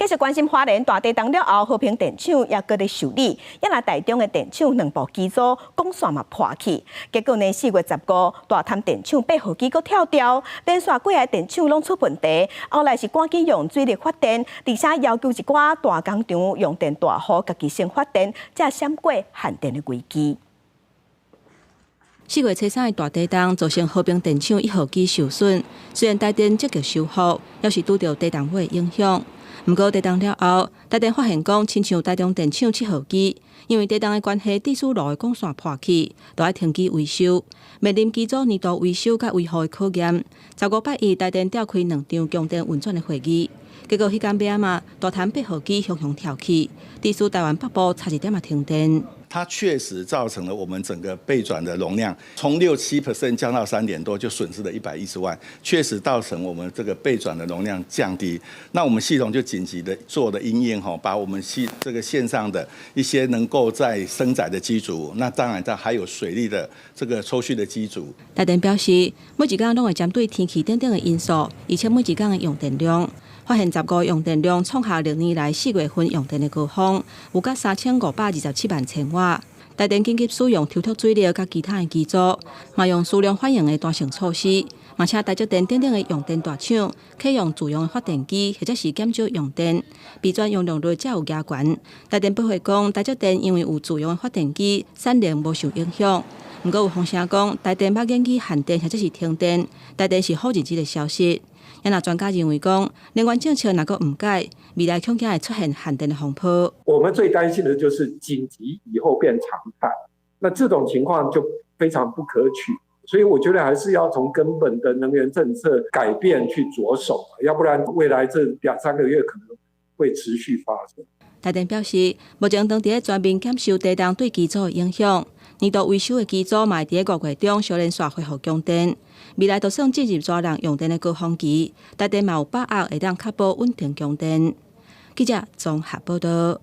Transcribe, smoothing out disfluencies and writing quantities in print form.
繼續關心花蓮大地動了後，和平電廠也閣咧修理，也若台中的電廠兩部機組管線嘛破去，結果呢4月15，大潭電廠八號機閣跳掉，連續幾个電廠攏出問題，後來是趕緊用水力發電，而且要求一寡大工廠用電大戶家己先發電，才閃過限電的危機。4月初三的大地動造成和平電廠一號機受損，雖然台電積極修復，猶是拄著地動的影響。毋過地動了後，台電發現講，親像台中電廠七號機，因為地動的關係，致使路的管線破去，著愛停機維修，面臨機組年度維修佮維護的考驗。15拜一，台電召開兩場供電運轉的會議，結果彼工尾仔嘛，大潭八號機雄雄跳起，致使台灣北部差一點仔停電。它確實造成了我們整個備轉的容量從6、7% 降到3點多，就損失了110萬。確實造成我們這個備轉的容量降低。那我們系統就緊急的做的因應，吼，把我們系這個線上的一些能夠再升載的機組，那當然，它還有水力的這個抽蓄的機組。台電表示，每一工攏會針對天氣等等的因素，預測每一工的用電量。發現15用電量創下歷年來4月份用電的高峰，有甲3527萬千瓦。台電緊急使用抽蓄水力佮其他的機組，嘛用適量反應的彈性措施，嘛請台積電等等的用電大廠，啟用自用的發電機，或者是減少用電，備轉容量率才有加懸。台電駁回講，台積電因為有自用的發電機，產能無受影響。毋過有風聲講，台電欲研擬限電或者是停電，台電是否認這个消息。也若專家認為講，能源政策若閣毋改，未來恐驚會出現限電的風波。我們最擔心的就是緊急以後變常態，那這種情況就非常不可取。所以我覺得還是要從根本的能源政策改變去着手，要不然未來這兩三個月可能會持續發生。台電表示，目前當佇咧全面檢修地動對機組的影響，年度維修的機組嘛會佇咧5月中小連續恢復供電。未來就算進入熱人用電的高峰期，台電嘛有把握會當確保穩定供電。記者綜合報道。